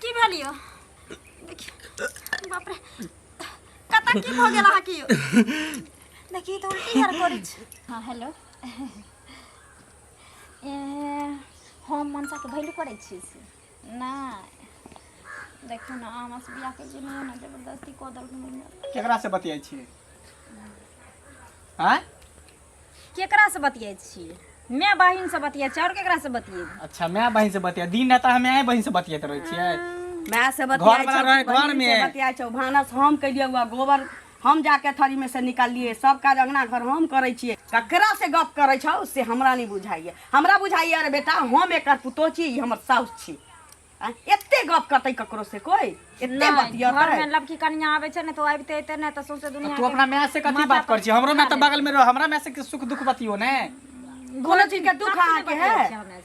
की भेल यौ देखियौ बाप रे कतऽ की भऽ गेल अहाँके यौ देखी तऽ उल्टी आर करै छै हँ हेलो ए हम मनसाके भैलू करै छी से नहि देखियौ ने हमरा से बियाह के नहि ने जबरदस्ती कऽ देलखिन केकरा से बतियाइ छियै आँय केकरा से बतियाइ छियै माय बहिन से बतियाइ छियै आओर केकरा से बतियेबै अच्छा माय बहिन से बतिया दिन रात अहाँ माय बहिन से बतियाइत रहै छियै माय से घर बतियाइ वाला छौ रहै बहिन घर से में। बतियाइ छौ भानस हम केलियै हुआ गोबर हम जाके थरी में से निकाललियै सब काज अंगना घर हम करै छियै ककरा से गप करै छौ से हमरा नहि बुझाइए हमरा बुझाइए अरे बेटा हम एकर पुतोह छी ई हमर साउस छी आँय, एते गप करतै ककरो से कोई एते नहि, घर बतियतै में लबकी कनिया आबै छै ने तऽ ओ आबिते अयतै ने तऽ सौंसे दुनिया तू अपना माय से कथी बात करै छी हमरो माय तऽ बगल में रह हमरा माय से के सुख दुख बतियो ने कोनो चीज के दुख अहाँके है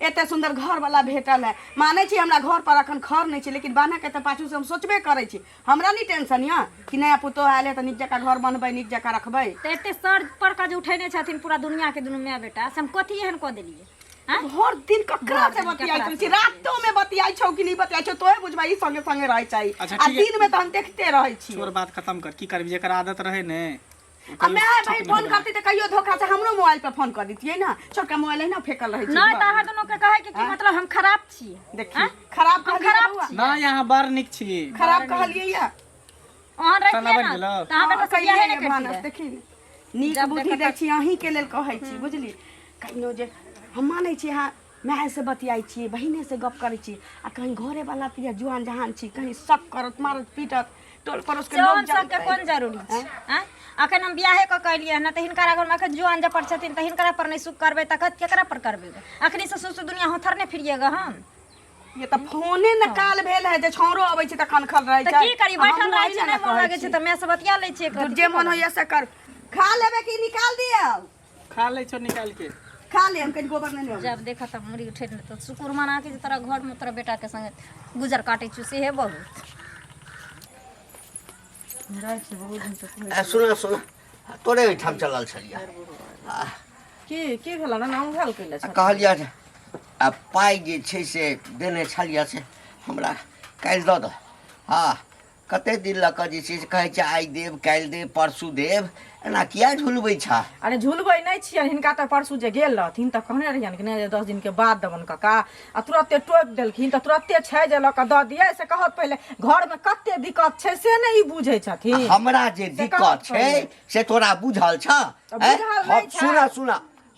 एते सुंदर घर वाला भेटल है मानै छी हमरा घर पर अखन खर नहि छै लेकिन बान्ह के तऽ पाछू से हम सोचबे करै छी हमरा नहि टेंशन यऽ कि नया पुतोह आयल है तऽ नीक जकाँ घर बनबै नीक जकाँ रखबै तऽ एते सर पर का जे उठेने छथिन पूरा दुनिया के दुनू माय बेटा से हम कथी एहन कऽ देलियै आँय? भर दिन ककरा भरि से दिन बतियाइ ककरा छी रातो में बतियाइ छौ कि नहीं बतियाइ छौ तोहे बुझबै ई संगे संगे रहै चाही अच्छा, आ ठीक है। दिन में तऽ हम देखते रहै छी छोड़ बात खत्म कर की करबी जेकर आदत रहे ने ओ आ कहियो माय ठीक भाई नहि फोन बने। करती तऽ कहियो धोखा से हमरो मोबाइल पर फोन कर दितियै ने छोटका मोबाइल है ना फेकल रहै छै नहि तऽ अहाँ दुनू के कहै के की मतलब हम खराब छी देखी आँय? खराब हम कहलियै खराब बौआ छी नहि अहाँ बड़ नीक छी खराब कहलियै या अहाँ खाना रहितियै बनि ने गेलौ? तऽ अहाँ बेटा से बियाहे नहि कहियै भानस करतियै देखी ने। नीक जब बुद्धि देखत दै छी अहीँके लेल कहै छी बुझली कहिनो जे हम मानै छी अहाँ मायसँ बतियाइ छी बहिनेसँ गप करै छी आ कहीं घरेवला तऽ जुआन जहान छी कहीं शक करत मारत पीटत टोल पड़ोसके लोक जौन सबके जानतै कोन जरूरी छै आँय अखन हम बियाहे कऽ के एलियै हन तऽ हिनकरा घरमे अखन जुआन जपर छथिन तऽ हिनकरा पर नहि सुख करबै तऽ केकरा पर करबै अखनी से सौंसे दुनिया होथर नहि फिरिएगा हम ये तऽ फोने ने काल भेल है जे छौरो अबै छै तऽ कनखल रहै तऽ छै की करी आ बैठल हमहूँ रहै एहि छी लए नहि ने मोन कहै लगै छै छी। तऽ माय से बतिया लै छियै एक रत्ती, जे की मन करबै? होइए से कर खा लेबै कि निकाल दियौ खा लै छौ निकालि के खा ले हम कनि गोबर नहि लेब जब देखा तब मुड़ी उठे ने तऽ शुक्र मना के जे तोरा घरमे तोरा बेटाके संगे गुजर काटै छियौ सेहे बहुत ए, सुन सुन तोरे ओहिठाम चलल छलियै की की भेल ना नाम भेल कैले आ कहलियै जे आ पाइ जे छै से देने छलियै से हमरा काल्हि दऽ दह हँ कते दिन लऽ कऽ जे छै से कहै छै आइ देब काल्हि देब परसू देब एना किया झुलबै छह अरे झुलबै नहि छियनि हिनका तऽ परसू जे गेल रहथिन तऽ कहने रहियनि कि नहि जे 10 दिनके बाद देबनि काका आ तुरते टोकि देलखिन तऽ तुरते छै जे लऽ कऽ दऽ दियै से कहत पहिले घरमे कते दिक्कत छै से नहि ई बुझै छथिन हमरा जे से दिक्कत कहत छै पहिले। से तोरा बुझल छह तऽ ऐं? बुझल नहि हम छै। सुन सुन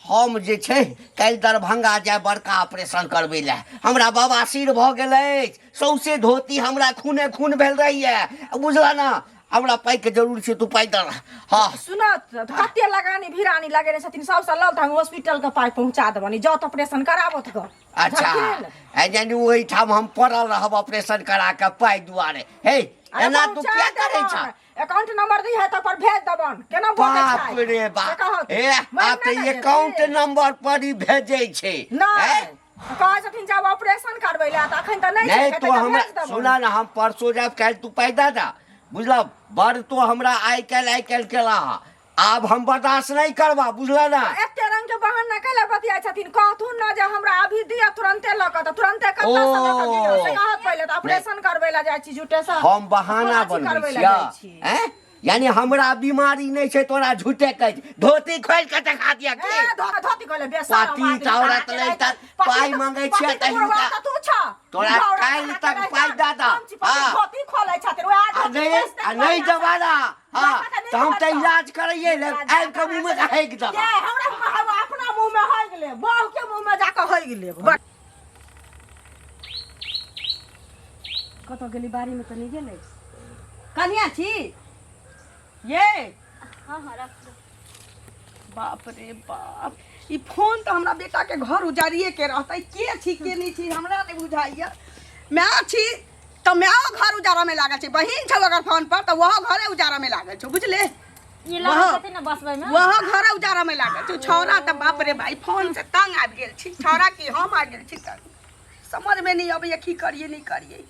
हम जे छै काल्हि दरभंगा जाय बड़का ऑपरेशन करबै लए हमरा बवासीर भऽ गेल अछि सौंसे धोती हमरा खूने खून भेल रहैए बुझल ने हमरा पाइके जरूर छै तू पाइ दऽ हँ सुनत तऽ कते लगानी भिरानी लगेने छथिन सबसँ लऽ तऽ हम हॉस्पिटलके पाइ पहुँचा देबनि जाउ तऽ ऑपरेशन कराबत गऽ अच्छा बुझलखिन? आ यानी ओहिठाम हम पड़ल रहब ऑपरेशन करा कऽ पाइ दुआरे हे अरे एना तू पहुँचा किया करै देबनि। छह अकाउंट नंबर दी है तो पर भेज देबन केना बोलै बाप छै रे से बाप कहत। हे महीना आब तऽ ने अकाउंट जेतै। नंबर पर ही भेजै छै नहि हैं? कहै छथिन जाब ऑपरेशन करबै लए तऽ अखन तऽ नहि छै नहि हेतै तो तऽ हमरा भेज देबन। सुना ने हम परसो जायब काल्हि तू पाइ दऽ दऽ बुझलह बड़ तो हमरा आइ काल्हि आइ काल्हि केला हँ आब हम बर्दाश्त नहि करबा बुझलह ने एते रंग के बहाना कैला बतियाइ छथिन कहथुन न जे हमरा अभी दिअ तुरंते लऽ कऽ तऽ तुरंते कतऽ से लऽ कऽ दिअ से कहत पहिले तऽ ऑपरेशन करबै लए जाइ छी झूठे से हम बहाना कोना चीज बनबै करबै लए जाइ छियह छी हैं यानी हमरा बीमारी नहि छै तोरा झूठे कहै छै धोती खोलि कऽ देखा दिअ की ए, धोती खोले बेसरम पति आदमी, तऽ औरत अहाँके नहि रहै तऽ पति पाइ मंगै छियै पति तऽ बुढ़वा हिनका तऽ तू छह तोरा बुढ़वा औरत काल्हि अहाँके तक रहै पाइ छह। दऽ दऽ। हम छी पति हँ। धोती खोलै छथिन ओएह आ धोती नहि खोलि आ नहि जमाना हँ लड़का तऽ हम तऽ के नहि इलाज करैए ले आबि कऽ मुँहमे हाकि ये देबऽ हमरा मुँह अपना मुँह में होइ गेलै बहू के मुँह में जाकऽ होइ गेलै कतऽ गेली बाड़ीमे तऽ नहि गेलै कनिया छी ये हँ हँ राख दू। बाप रे बाप ई फोन तऽ हमरा बेटाके घर उजाड़िए के रहतै के छी के नहि छी हमरा नहि बुझाइए माय छी तऽ मायो घर उजाड़ऽमे लागल छै बहिन छौ अगर फोन पर तऽ ओहो घरे उजाड़ऽमे लागल छौ बुझले ई लागल छथिन ने बसबै मे ओहो घरे उजाड़ऽमे लागल छौ छौड़ा तऽ बाप रे भाई फोन से तंग आबि गेल छी छौड़ा की हम आबि गेल छी तंग समझमे नहि अबैए की करियै नहि करियै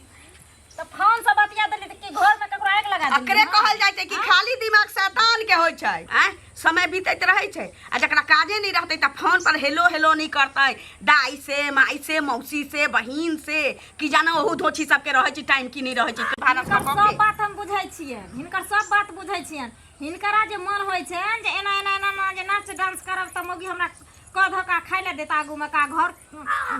तऽ फोन से बतिया देली तऽ की घर में ककरो आगि लगा देली एकरे कहल जाइ छै कि खाली दिमाग शैतान के होइ छै। आँय, समय बीतैत रहै छै आ जकरा काजे नहि रहतै तऽ फोन पर हेलो हेलो नहि करतै, दाइ से, माइ से, मौसी से, बहिन से, की जाने ओहू धोछी सबके रहै छै टाइम की नहि रहै छै। भानस हिनकर कऽ सब के बात हम बुझै छियनि, हिनकर सब बात बुझै छियनि। हिनकरा जे मन होइ छनि जे एना एना एना एना जे नाच डांस करब तऽ मौगी हमरा कऽ धऽ कऽ खाय लए देत, आगूमे का घर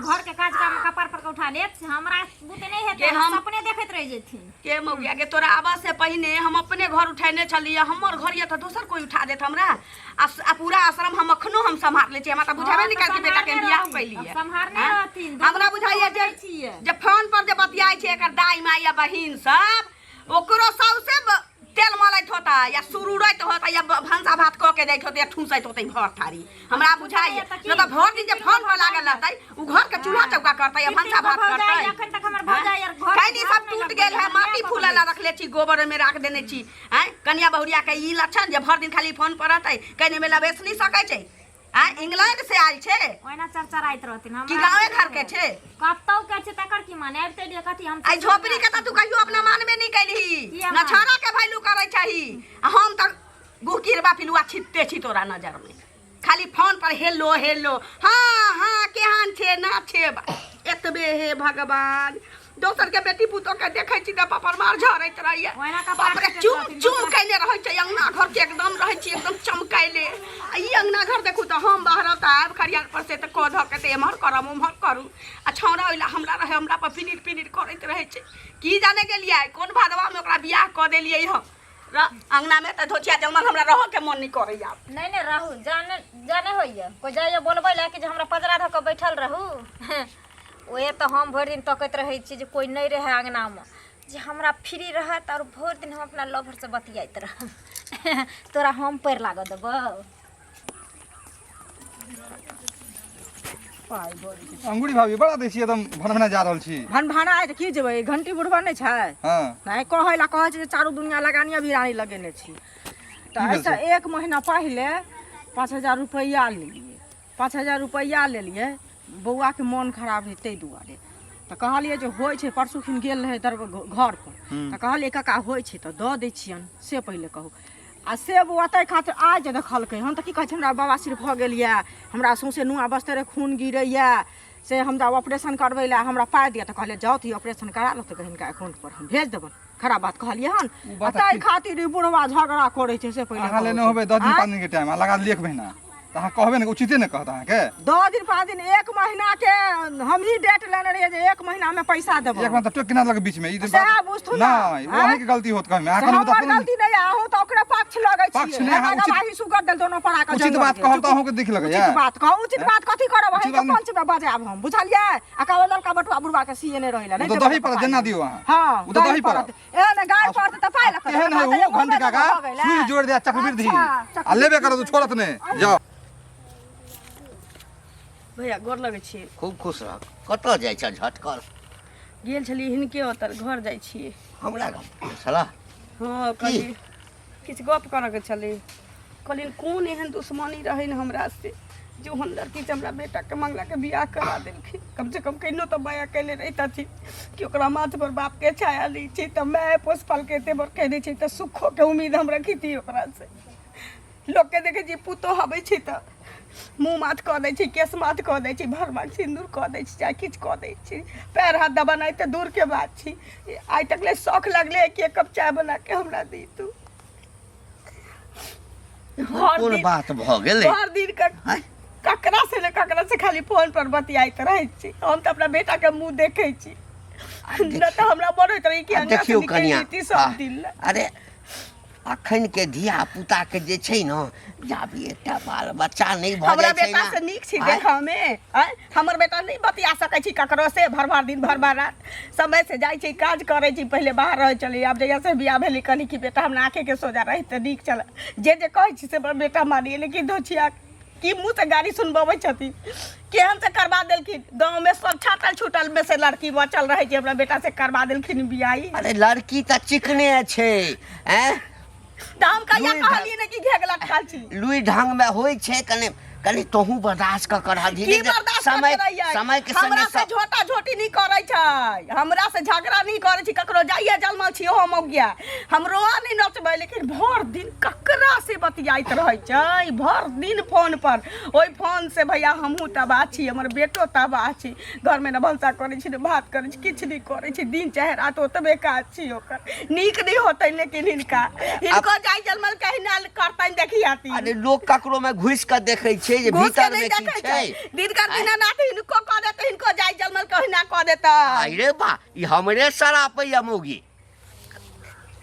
घरके काज काम कपार पर के उठा लेत, से हमरा बुते नहि हेतै। के हम- सपने देखैत रहि जेथिन। के मौगिया के तोरा आबऽ से पहिने हम अपने घर उठेने छलियै, हमर घर यऽ तऽ दोसर कोइ उठा देत हमरा? आ पूरा आश्रम हम अखनो हम सम्हार लै छियै। हमरा तऽ बुझाबे नहि कयल कि बेटा के हम बियाह कैलियै। सम्हारने रहथिन। हमरा बुझाइया जे छियै जे फोन पर जे बतियाइ छै एकर दाइ माइ या बहिन सब, ओकरो सौसे तेल मलैत होता या सुरुरैत होता या भनसा भात कऽ के दैत होतै या ठूसैत होतै भर थारी, हमरा बुझाइया। नहि तऽ भरि दिन जे फोन पर लागल रहतै, उ घर के चूल्हा चौका करतै या भनसा भात करतै? अखन तक हमर भौजाइ आर घर खैनी सब टूट गेल है, माटी फूलै ला रखले छी, गोबर ओहिमे राख देने छी। आँय, कनिया बहुरिया के ई लक्षण जे भरि दिन खाली फोन पर रहतै, कने में लबेस नहि सकै छै। आँय, इंग्लैंड से आयल छै ओहिना चरचराइत रहथिन। कि गाँवे घर के छै? कतौ के छै तकर की माने? आबिते लिए कथी हम आई झोपड़ी के तऽ तू कहियो अपना मानबे नहि कैलही। किया न मान? छौड़ा के वैल्यू करै छही आ हम तऽ गुहकिरबा पिलुआ छिटते छी तोरा नजर में। खाली फोन पर हेलो हेलो, हाँ हाँ, केहन छे ना छे, एतबे। हे भगवान, दोसर के बेटी पुतोह के देखै छी तऽ पपर मार झरैत रहैया। ओहिना कपार बाप रे, पीटैत चुम रहथिन। चुम कैले रहै छै अंगना घर के, एकदम रहै छी एकदम चमकैले। आ ई अंगना घर देखू तऽ हम बहरब तऽ आयब खरियान पर से तऽ कऽ धऽ के तऽ एम्हर करब ओम्हर करू, आ छौड़ा ओहि लए हमरा रहै हमरा पर पिनिर पिनिर करैत रहै छै। की जाने गेलियै कोन भादवामे ओकरा बियाह कऽ देलियै हम। अंगना में तऽ धोचिया जमल, हमरा रहऽ के मन नहीं करैया आब। नहीं नहीं, रहू जाने जाने होइए कोई जाइए बोलबै लए कि जे हमरा पजरा धऽ कऽ बैठल रहू। ओहे तऽ हम भरि दिन तकैत रहै छी जे कोइ नहि रहै अङ्गनामे, जे हमरा फ्री रहत आओर भरि दिन हम अपना लभरसँ बतियाइत रहब। तोरा हम पैर लागऽ देबौ? अंगूरी भाभी, बड़ा दै छी, एकदम भनभना जा रहल छी। भनभना तऽ की जेबै, घंटी बुढ़बा नहि छै? हँ। नहि कहै लए कहै छै जे चारू दुनिया लगानी अभिरानी लगेने छी। तऽ की भेल? एहिसँ एक महीना पहिले 5000 रुपैआ लेलियै, 5000 रुपैआ लेलियै, बौआके मोन खराब रहै ताहि दुआरे। तऽ कहलियै जे होइ छै, परसू खिन गेल रहै दर घर पर, तऽ कहलियै काका होइ छै तऽ दऽ दै छियनि, से पहिले कहू। आ से बौआ ताहि खातिर आइ जे देखलकै हन तऽ की कहै छै, हमरा बवासीर भऽ गेल यए, हमरा सौँसे नुआ बस्तर खून गिरैए, से हम जाउ ऑपरेशन करबै लए, हमरा पाइ दिअ। तऽ कहलियै जाउ तऽ ई ऑपरेशन करा लो तऽ हिनका अकाउंट पर हम भेज देबनि। खराब बात कहलियै हन। ओ आ बात ताहि ठीक। खातिर ई बुढ़वा झगड़ा करै छै से पहिले अहाँ कहू लेने छै। होबै 10 दिन आँय? 5 दिन के टाइम आ लगा देलियै एक महीना, तऽ अहाँ कहबै ने, उचिते ने कहत अहाँके। 10 दिन 5 दिन, एक महीना के हमही डेट लेने रहियै जे एक महीना में पैसा देबै। एक महीना तऽ टोकि केना देलक बीच में ई? सएह बुझथु ने। नहि, ओ आँय? अहींके गलती होत कहमे। अहाँ से कहलहुँ हमर तऽ अपने गलती नहीं है, अहूँ तऽ ओकरे पक्ष लगै पक्ष छियै। नहि, अहाँ हमरा उचित- गवाही सुगर देल दोनो पड़ा कऽ उचित जंगल बात के। कहब तऽ अहूँके दिख लगैया। उचित बात कहू, उचित बात कथी करब? उचित अहींके बात नहि। पंच में बजायब हम, बुझलियै? आ कहबै ललका बटुआ बुढ़वा के सीए नहि रहै लए, ओ नहि तऽ देबै दही तऽ पड़त पाइ जेना नहि। दियौ अहाँ। हँ, ओ तऽ दही पड़त। पड़त। ए ने गाय पड़त तऽ पाइ लऽ कऽ तेहन है ओ घंटी काका, सुई जोड़ दिया चक्रवृद्धि आ लेबे करत, ओ छोड़त नहि, जाओ। भैया, गोर लगै छी। खूब खुश रह। कतऽ जाइ छ झटकल? गेल छलियै हिनके ओतऽ, घर जाइ छियै। हमरा घर छला? हँ, कहलियै किछु गप करऽके छलै। कहलियनि कोन एहन दुश्मनी रहै ने हमरा से जे ओहन लड़की से हमरा बेटाके मंगलाके बियाह करा देलखिन? कम से कम कहिनो तऽ माया कयने रहितथिन कि ओकरा माथ पर बापके छाया लै छै तऽ माय पोस पालके एते बड़ कयने छै तऽ सुखोके उम्मीद हम रखिती ओकरासँ। लोकके देखै छियै पुतोह अबै छै तऽ मुँह माथ कऽ दै छै, केश माथ कऽ दै छै, भर मांग सिन्दूर कऽ दै छै, चाहे किछु कऽ दै छै, पैर हाथ दबानाइ तऽ दूरके बात छै। आइ तक ले शौख लगलै कि एक कप चाय बना के हमरा दी तू। भर कोन दिन बात भऽ गेलै? भर दिन आँय? ककरा से ने ककरा से खाली फोन पर बतियाइत रहै छी। हम तऽ अपना बेटा के मुँह देखै छी न तऽ हमरा मन होइत रहै कि आ अंगना से देखियौ निकलि कनिया जैती सब दिन लए। अरे, अखन के धिया पुता के जे छै ने, जाबे एकटा बाल बच्चा नहि भऽ हमरा जाइ छै बेटा ने, से नीक छी आँय? देखऽ मे? आँय, हमर बेटा नहि बतिया सकै छी ककरो से भर भर दिन भर भर रात। समय से जाइ छै, काज करै छी। पहिले बाहर रहै छलै, आब जहिया से बियाह भेलै, कहली कि बेटा हमरा आँखेके सोझा रहै तऽ नीक छलै। जे जे कहै छी से हमर बेटा मानिए, लेकिन दोछिया की मुँह से गाली सुनबबै छथिन, केहन से करबा देलखिन। गाँव में सब छाटल छूटल में से लड़की बचल रहै छै, हमरा बेटा से करबा देलखिन बियाह। अरे, लड़की तऽ चिकने छै, ऐं? तऽ हम कहिया लुरि कहलियै ने कि घेघ लटकल छी? लुइ ढंग में होइ छै कने कनि तोहू बर्दाश्त कऽ कर की धीरे धीरे बर्दाश्त समय करते रहियै? समय के हमरा संगे से सब झोटा झोटी नहीं करै छै, हमरा से झगड़ा नहीं करै छै, ककरो जाइए जलमल छी हम मौगिया, हमरो नहीं नचबै, लेकिन भर दिन ककरा से बतियाइत रहै छै, भर दिन फोन पर। ओहि फोन से भैया हमहूँ तबाह छी, हमर बेटो तबाह छी। घरमे ने भनसा करै छी, ने भात करै छी, किछु नहि करै छी, दिन चाहे रात ओतबे काज छी ओकर। नीक नहि होतै, लेकिन हिनका हिनको जाय जलमल कहिना करतनि देखियाती। अरे लोग ककरो में घुसि कऽ देखै छै जे घुस के भीतर नहि में की देखै छै। छै। दिनकर दीनानाथ हिनको कऽ देतै, हिनको जाय जलमल कहिना कऽ देतै। अरे बा, ई हमरे सरापैया मौगी।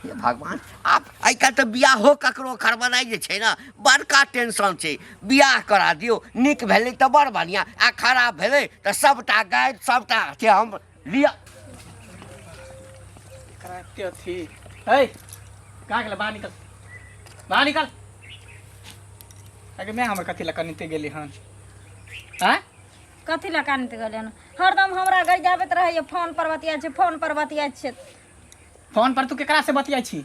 हे भगवान, आब आइ काल्हि तऽ बियाहो ककरो करबेनाइ जे छै ने बड़का टेंशन छै। बियाह करा दियौ, नीक भेलै तऽ बड़ बढ़िआँ, आ खराब भेलै तऽ सबटा गारि सबटा से हम लिअ। एकरा एते अथी है कहाँ गेलै? बाहर निकल, बाहर निकल। अगे मैं हमर कथी लए कनिते गेली हन? आँय, कथी लए कानैत गेलै हन? हरदम हमरा गरियाबैत रहैए, फोन पर बतियाइ छै, फोन पर बतियाइ छै। फोन पर तू केकरा से बतियाइ छी?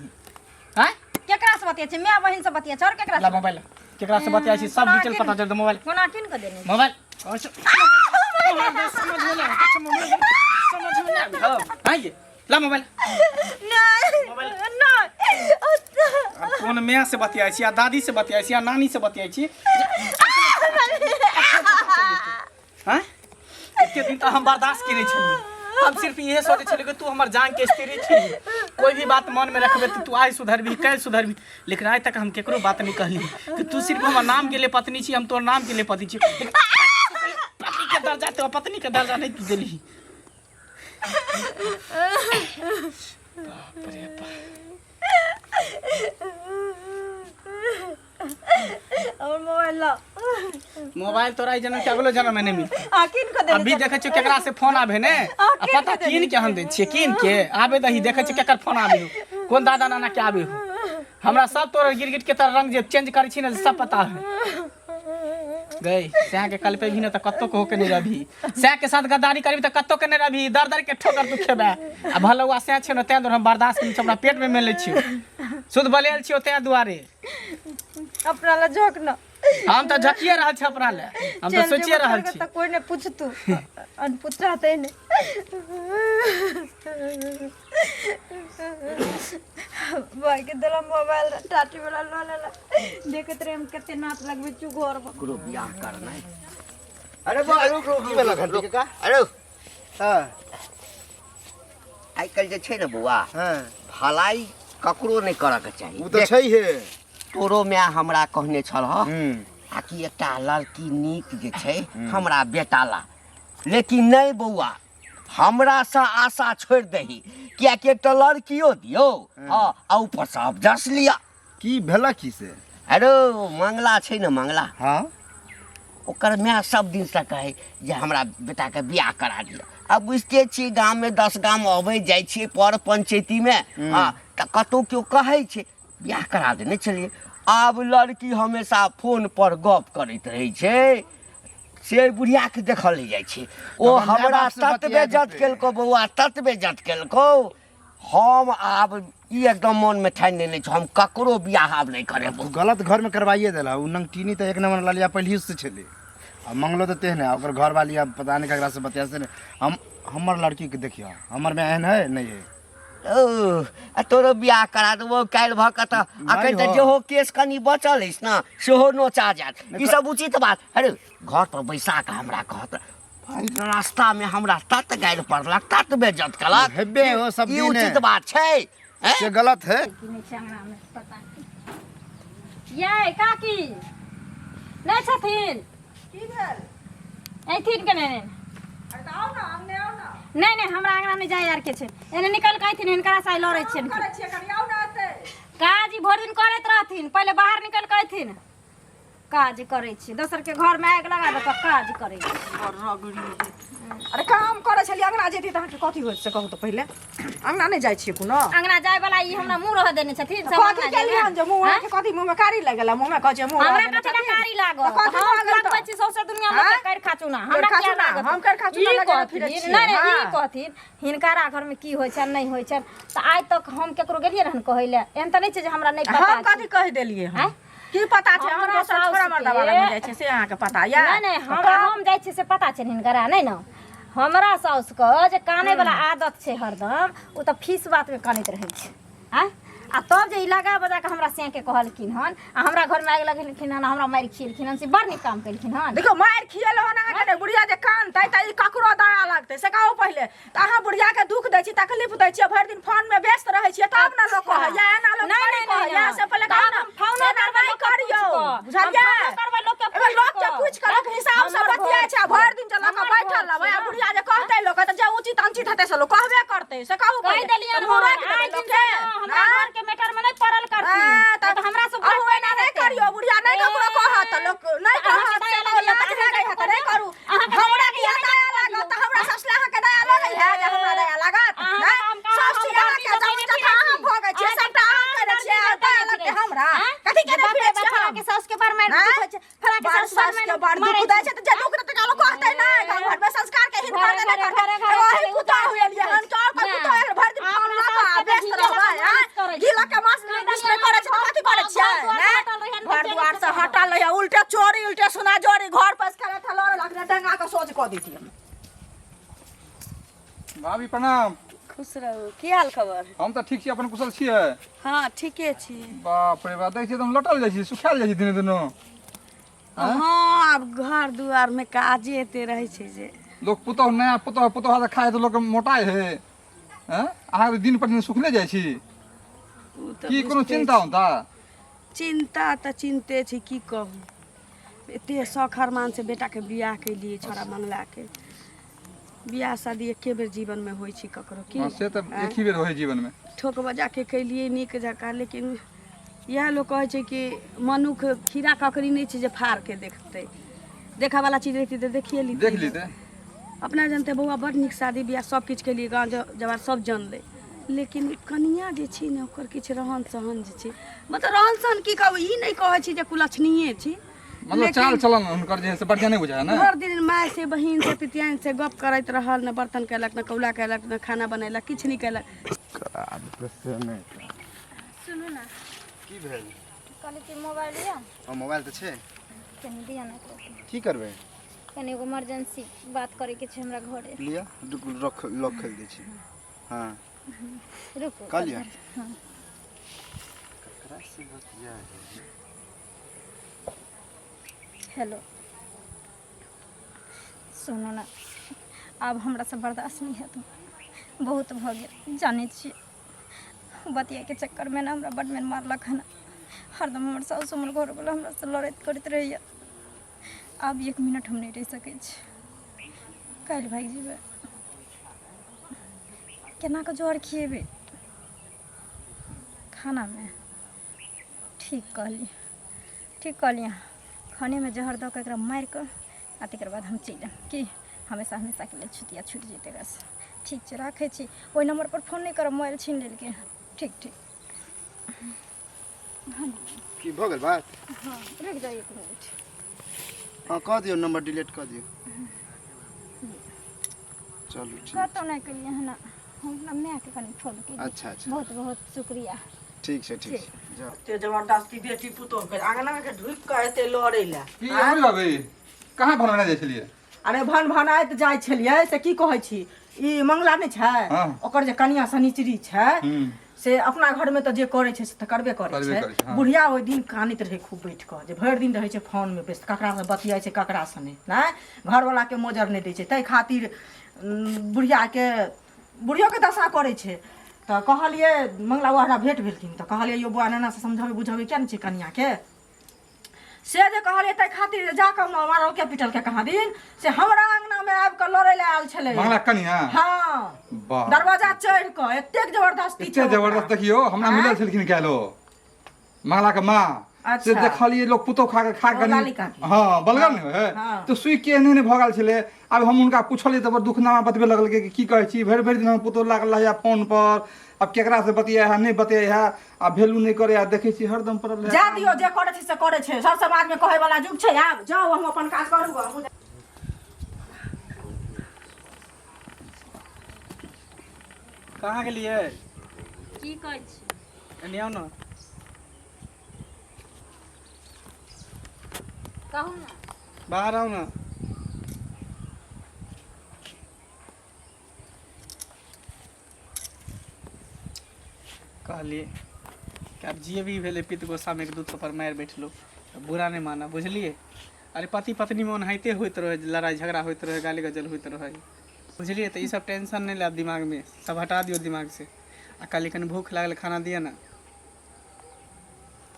आँय, केकरा से बतियाइ छै? माय बहिन से बतियाइ छै, आओर केकरा ला से? मोबाइल ला। केकरा से बतियाइ छी सब कोना डिटेल किन पता चलतै। मोबाइल, कोना कीन कऽ देने? मोबाइल समझ में नहीं आबै छै, मोबाइल समझ में नहीं आबै हौ। आँय ये, ला मोबाइल। नहि नहि। आ कोन माय से बतियाइ छी, आ दादी से बतियाइ छी, आ नानी से बतियाइ छी? आँय, एते दिन तऽ हम बर्दाश्त केने छलियै। हम सिर्फ इहे सोचै छलियै कि तू हमर जान के स्त्री छी, कोई भी बात मन में रखबे तऽ तू आइ सुधरबी, काल्हि सुधरबी, लेकिन आइ तक हम केकरो बात नहीं कहली कि तू सिर्फ हमर नाम के लिए पत्नी छी, हम तोर नाम के लिए पति छी। लेकिन आइ तक तू कहियो पति के दर्जा, तो पत्नी के दर्जा नहीं तू देली। बाप रे बाप। और मोबाइल ला। मोबाइल तोरा ई जनम के अगलो जनम में नहीं मिलतै। आ कीन कऽ देने? अभी देखै छियै केकरा से फोन आबे ने, आ पता कीन के हम दै छियै, कीन के आबे दही, देखै छियै केकर फोन आबे हो, कोन दादा नाना के आबे हो। हमरा सब तोरा गिरगिट के तरह रंग जे चेंज करै छी ने, सब पता है। गई सैं के कल पे भी ने तऽ कत्तो के होके नहीं रहबी, सैं के साथ गद्दारी करबी तऽ कत्तो के नहीं रहबी, दर दर के ठोकर तू खेबे। आ भलौआ सैं छै ने, तें दुआरे हम बर्दाश्त केने छी, अपना पेट में मेले छियौ, शुद्ध बलेल छियौ, तें दुआरे। अपना ला झोक न। हम तऽ झकिए रहल छी अपना ले, हम तऽ चलि सोचिए जेबो रहल छोड़ि कऽ छी। तऽ कोइ नहि पूछतू, अनपूछ रहतै नहि। भाई के देला मोबाइल, टाटी वाला लऽ लेला। देखैत रहे हम कते नाच लगबै छी घरमे। ककरो बियाह करनाइ। अरे बा, रुक रुक। की भेलक हन काका? अरे हँ। आइ काल्हि जे छै ने बौआ, हँ, भलाई ककरो नहि करऽके चाही। ओ तऽ छैहे। तोरो माय हमरा कहने छल ह हूँ आ कि एकटा लड़की नीक जे छै हमरा बेटा ला, लेकिन नहि बौआ, हमरासँ आशा छोड़ि दही, किएकि एकटा लड़कियो दियौ, हँ, आ ऊपरसँ अबजस लिअ। की भेलक की से? अरे मंगला छै ने मंगला, हँ, ओकर माय सब दिनसँ कहै जे हमरा बेटाके बियाह करा दिअ। आ बुझिते छी गाममे 10 गाम अबै जाइ छियै पर पंचैतीमे, हँ, तऽ कतहु केओ कहै छै बियाह करा देने छलियै। आब लड़की हमेशा फोन पर गप करैत रहै छै, से बुढ़ियाके देखल नहि जाइ छै। ओ तहन माय हमरा बापसँ ततबे बतियाइत जत हेतै। केलको बौआ, ततबे जत केलको। हम आब ई एकदम मोनमे ठानि लेने छी, हम ककरो बियाह आब नहि करेबो। ओ गलत घरमे करवाइए देला। ओ नंगटीनी तऽ एक नंबर ललिया पहिलहिए से छलै, आ मंगलो तऽ तेहने, आ ओकर घरवाली आब पता नहि ककरासँ बतिया से नहि। हम हमर लड़कीके देखियौ, हमर माय एहन है नहि है। ओ आ तोरो बियाह करा देबो काल्हि भऽ कऽ तऽ अखन तऽ हो। जेहो केस कनि बचल अछि ने सेहो नोचा जायत। ई सब उचित बात? अरे घर पर बैसा कऽ हमरा कहत, भाई रास्ता में हमरा तत गारि पड़लक, तत बेइज्जत केलक। हेबे हो सब ई दिने। उचित बात छै? हैं? से गलत है। की नहि छै अंगनामे पता नहि। यै काकी नहि छथिन? की भेल? अयथिन के नहि? अरे तऽ आउ ने अंगने, आउ ने। नहि नहि, हमरा अंगना नहि जाय आर के छै। एने निकल के अयथिन, हिनकरा से आइ लड़ै छियनि। करै छियै कनि, आउ ने एतै। काज ई भरि दिन करैत रहथिन, पहिले बाहर निकल के अयथिन। काज करै छी, दोसर के घर में आगि लगा दऽ काज करै छी। अरे काम करै छलियै, अंगना जैती तऽ अहाँके कथी होइत से कहू तऽ पहिले? अंगना नहि जाइ छियै कोनो? अंगना जाय वाला ई हमरा मुँह रह देने छथिन सब। कथी अंगना केलियै हन जे मुँह आँय? अहाँके कथी मुँहमे कारी लागि गेल? मुँहमे कहै छै मुँह रह हमरा देने कथी लए छथिन। कारी लागत? तऽ कथी हम भऽ गेल लगबै तऽ? छी सौंसे दुनिया में आँय? कर खाचुना, हमरा कर किया खाचुना? लागत? हम कर खाचुना ई लगेने कहथिन, फिरै छियै, नहि नहि, ई हाँ। कहथिन हिनकारा घर में की होइ छनि नहि होइ छनि, तऽ आइ तक हम केकरो गेलियै रहन कहै लए? एहन तऽ नहि छै जे हमरा नहि पता हम छै। कथी कहि देलियै हन? आँय? की पता छै हम हमरा दोसर साउस छोड़ा मर्दा वाला के- में जाइ छै से अहाँके पता यऽ नहि नहि, हमरा हम जाइ छियै से पता छै हिनकरा नहि ने। हमरा साउसके जे कानै वाला आदत छै हरदम, ओ तऽ फीस बातमे कानैत रहै छै। आँय, आ तब जे ई लगा बजा कऽ हमरा सेके कहलखिन हन आ हमरा घरमे आगि लगेलखिन हन आ हमरा मारि खिएलखिन हन, से बड़ नीक काम केलखिन हन। देखियौ मारि खिएलो हन अहाँके नहि, बुढ़िया जे कानतै तऽ ई ककरो दया लगतै से कहू पहिले। तऽ अहाँ बुढ़िया के दुख दै छी, तकलीफ दै छियै, भरि दिन फोन में व्यस्त रहै छियै तब ने लोक कहैया, एना लोक नहि, थोड़ी नहि, कहैया। नहि, से पहिले तऽ कहू आब ने, हम फोनो एना करबै नहि लोकके करियौ, पूछि कऽ। बुझलियै? हम फोनो करबै लोकके एगो पूछि लोकके कऽ। पूछि कऽ लोक हिसाब से हमर बतियाइ घर छै, आ भरि दिन जे लऽ कऽ हमर बैठल घर रहबै, आ छै ने। बुढ़िया जे कहतै लोक तऽ जे उचित अनुचित हेतै से लोक कहबे करतै, से कहू कहि पहिले। देलियनि तऽ मुँह हन, रोकि देबै आइ दिन लोकके। से ने हमरा आँय? घर के मैटर में नहि पड़ल करथिन। आँ, नहि तऽ हमरा से अहूँ बुरा एना नहि हेतै। करियौ, बुढ़िया नहि ककरो कहत तऽ लोक नहि तऽ अहाँके कहत, दया से लगैया, लाज लागै है तऽ नहि करू। अहाँके हमरा दया किया लगैया, दया लागत? तऽ हमरा सासुला अहाँके दया लगै है जे हमरा दया लागत? अहाँके नहि? तऽ हम कहाँ- सब हम चीज दर्दी अहाँके जतै जमीन नहि जथा फिरै अहाँ छी। भोगै छियै, अहाँके सबटा अहाँ तऽ करै छियै, दर्दी आ दया जतै लगतै नहि हमरा? आँय? कथी के जे नहि बाप फिरै रे छियै बाप, हम? फलाके साउस के बड़ मारि आँय? दुख होइ छै, फलाके बड़ साउस बड़ सास के मारि बड़ दुख मारै दै छै तऽ जे दुख देतै लोक कहतै नहि, गाँव घरमे संस्कार के हित घरे करतै नहि घरे करतै। घरे घरे एगो अही खाली पुतोहु उतार एलियै हन, कि और कोइ नहि। पुतोहु एल, भरि दिन फोन अपना लऽ कऽ साउसके व्यस्त तऽ घी रहबै, लऽ कऽ आँय? मालिश करै घी लऽ कऽ मास नहि मालिश नहि करै छै तऽ कथी करै छियै? घर दुआर नहि? हटल रहै हन, घर बेचारी दुआर से सब हटल रहै, उल्टे चोरी उल्टे सुना जोरी घर पर खेले थलड़ लगने डंगा के सोझ कऽ दैतियै। भाभी प्रणाम। खुश रहू, की हाल खबर? हम तऽ ठीक छी, अपन कुशल छियै? हाँ ठीके छी। बाप रे बाप, देखै छियै तऽ हम लटल जाइ छी, सुखायल जाइ छी दिने दिनो। हाँ आब घर दुआर में काजे एते रहै छै जे लोक पुतोहु नया पुतोहु पुतोहु तऽ खाइ तऽ लोक मोटाइ है, हैं? अहाँ तऽ दिन पर दिन सुखले जाइ छी। ओ तऽ की कोनो बुझिते चिन्ता उन्ता? चिन्ता तऽ चिन्ते छी, की कहू, एते शौख अरमान से बेटाके बियाह केलियै, छोड़ा मंगलाके बियाह शादी एके बेर जीवनमे होइ छै ककरो की। हाँ, से तऽ एक ही बेर होइ जीवनमे। ठोक बजा के केलियै नीक जकाँ, लेकिन इएह लोक कहै छै कि मनुख खीरा ककड़ी नहि छै जे फाड़ के देखतै, देखऽवला चीज रहितै तऽ देखिए लितियै, देख लितै। अपना जनते बौआ बड़ नीक शादी बियाह सब किछु केलियै, गाँव जवार सब जानलै, लेकिन कनिया जे छै ने ओकर किछु रहन सहन जे छै, मतलब रहन सहन की कहू, ई नहि कहै छी जे कुलक्षणीय छी, मतलब चाल चलन हुनकर जे है से बढ़िआँ नहि बुझाय ने। भरि दिन माय से बहिन से पितियान से गप करैत रहल, ने बर्तन केलक, ने कौला केलक, ने खाना बनेलक, किछु नहि केलक। सुनू ने। की भेल? कहली कि मोबाइल यऽ? हँ मोबाइल तऽ छै। कनि दिअ ने एकरा। की करबै? कनि एगो इमरजेंसी बात करैके छै हमरा घरे। लिअ, रख, लॉक खोलि दै छी। हँ रुकू। कहलियै। हँ। ककरा से बतिया? हेलो, सुनू ने, आब हमरासँ बर्दाश्त नहि हैत, बहुत भऽ गेल। जानै छियै, बतियाके चक्करमे ने हमरा बड्ड मारि मारलक हन। हरदम हमर सासु हमर घरवला हमरासँ लड़ैत करैत रहैए। आब एक मिनट हम नहि रहि सकै छी, काल्हि भागि जेबै। केना कऽ जर खिएबै खानामे? ठीक कहलियै, ठीक कहलियै अहाँ। खानेमे जहर दऽ कऽ एकरा मारि कऽ आ तकर बाद हम चलि आयब की हमेशा हमेशाके लेल छुतिया छुटि जेतै एकरासँ। ठीक छै, राखै छी। ओहि नम्बरपर फोन नहि करब, मोबाइल छीन लेलकै हँ। ठीक ठीक। की भऽ गेल बात? हँ, रुकि जाउ एक मिनट। हँ कऽ दियौ, नंबर डिलीट कऽ दियौ। चलू ठीक। कतहु नहि केलियै हन, हम अपना मायके कनि फोन केलियै। अच्छा अच्छा, बहुत बहुत शुक्रिया। ठीक छै, ठीक छै, जाउ। एते जबरदस्ती बेटी पुतोह के अंगना के ढुकि कऽ एते लड़ै लए। की अरे बाबी, कहाँ भनभना जाइ छलियै? अरे भन भनाइत जाइ छलियै से की कहै छी, ई मंगला नहि छै, हाँ। ओकर जे कनिया शनिचरी छै, हूँ। से अपना घरमे तऽ जे करै छै से तऽ करबे करै करबे छै। करै छै, हाँ। बुढ़िया ओहि दिन कानैत रहै खूब बैठ कऽ जे भरि दिन रहै छै फोनमे व्यस्त, ककरासँ बतियाइ छै ककरासँ नहि, नहि घरवलाके मोजर नहि दै छै, ताहि खातिर बुढ़ियाके बुढ़ियोके दशा करै छै। तऽ कहलियै, मंगला बाबा हमरा भेंट भेलखिन तऽ कहलियै, यौ बौआ, एना से समझाबै बुझाबै किया नहि छै कनियाके? से जे कहलियै ताहि खातिर जे जाकऽ मारलकै पिटलकै कहाँ दिन से हमरा अंगनामे आबि कऽ लड़ै लए आयल छलै मंगला कनिया। हँ, वाह, दरवाजा चढ़ि कऽ एतेक जबरदस्ती एते जबरदस्त। देखियौ, हमरा मिलल छलखिन काल्हि मंगला के माँ से। अच्छा। देखलियै लोक पुतोह खा के खा ओ कऽ लाली काकी। हँ, बलगर नहि होइ हाँ। तऽ सुइ के एहने एहने भऽ गेल छलै। आब हम हुनका पुछलियै तऽ बड़ दुखनामा बतबे लगलकै कि की कहै छी, भरि भरि दिन हम पुतोह लागल रहैया फोन पर, आब केकरा से बतियाइ है नहि बतियाइ है, आ वैल्यू नहि करे आ देखै छी हरदम पड़ल रहै। जा दियौ, जे करै छै से करै छै, सब समाजमे कहै वाला युग छै आब। जाउ, हम अपन काज करू हमहूँ। कहाँ गेलियै? की कहै छी? एने आउ ने। कहू ने। बाहर आउ ने। कहलिए कि आब जे भी भेलै पित्त गोस्सामे एक दू थप्पड़ मारि बैठलहुँ, तऽ बुरा नहि मानब, बुझलियै? अरे पति पत्नीमे ओनाहिते होइत रहै, लड़ाइ झगड़ा होइत रहै, गाली गजल होइत रहै, बुझलियै? तऽ ईसब टेंशन नहि लायब दिमागमे, सब हटा दियौ दिमागसँ। आ कहलियै कनि भूख लागल, खाना दिअ ने।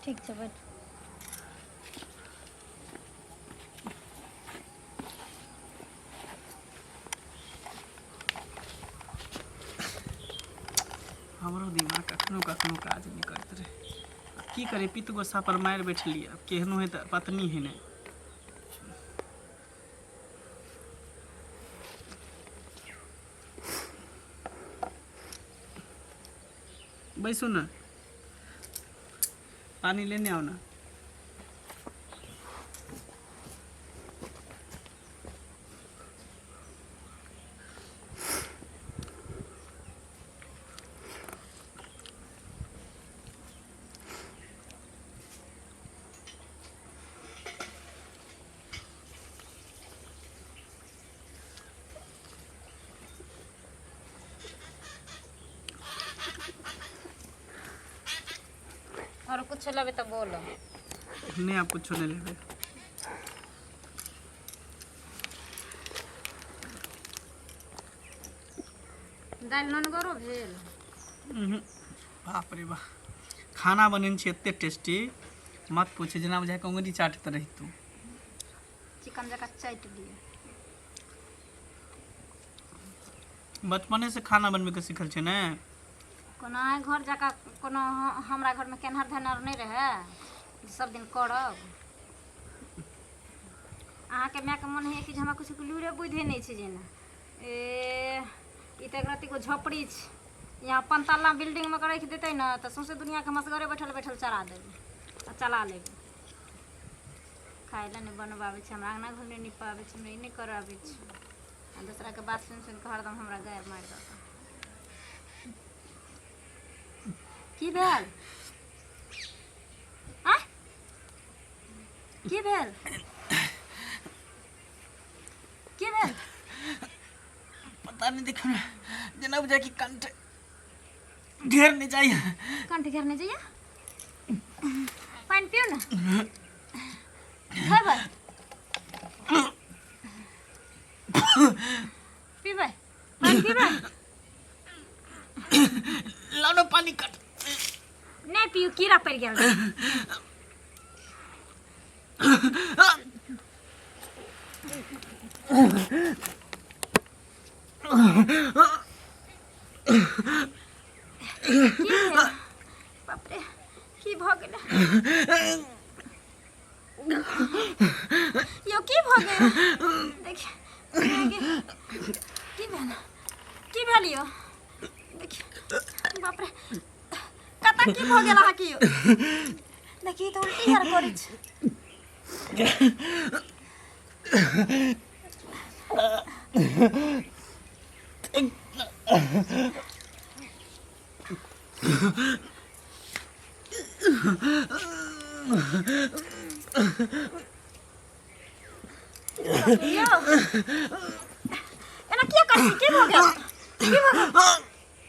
ठीक छै, बैठ। हमरो दिमाग कखनो कखनो काज नहि करैत रहै। आब की करियै, पित्त गोस्सा पर मारि बैठलियै। आब केहनो है तऽ पत्नी है ने। बैसू ने, पानी लेने आओ ना। और कुछ लेबै तऽ बोलो। नहीं, आप कुछ नहीं लेबे। दालि नोनगरो भेल? उहुं। बाप रे बाप, खाना बनेने छी एते टेस्टी, मत पूछे, जेना बुझाय कि अंगुरी चाटैत रहितहुँ। चिकन जकाँ चाटि दियौ। बचपने से खाना बनबैके सीखल छै ने। कोनो अहाँ घर जकाँ कोनो हमरा घरमे केनहर धेनहर नहि रहै जे सब दिन करब। अहाँके मायके मोन होइए कि जे हमरा किछुके लूरे बुद्धि नहि छै जेना। ए ई तऽ एक रत्तीगो झोपड़ी छै, यहाँ पंतल्ला बिल्डिंगमे के राखि देतै ने तऽ सौंसे दुनिआँके हम असगरे बैठल बैठल चरा देबै आ चला लेबै। खाय लए नहि बनबऽ आबै छै हमरा, अङ्गना घर नहि नीपऽ आबै छै हमरा, ई नहि करऽ आबै छै। आ दोसराके बात सुनि सुनि कऽ हरदम हमरा गारि मारि देत। की भेल? आँय, की भेल? की भेल? पता नहीं, देखो ना, जेना बुझाय कि कंठ ढेर नहीं जाइए। कंठ घेरने जाइए? पानि पियू ने, खेबै, पीबै? पानि पीबै? लाओ ना पानी कट। नहि पियू, कीड़ा पड़ि गेल रहै। की भेल? बाप रे, की भऽ गेलै यौ? की भऽ गेल? देखिए, की भेल? की भेल यौ? देखिए, बाप रे, कतऽ की भऽ गेल अहाँके यौ? देखिए तऽ उल्टी आर करै छै। यौ, एना किया करै छी? की भऽ गेल? की भऽ गेल?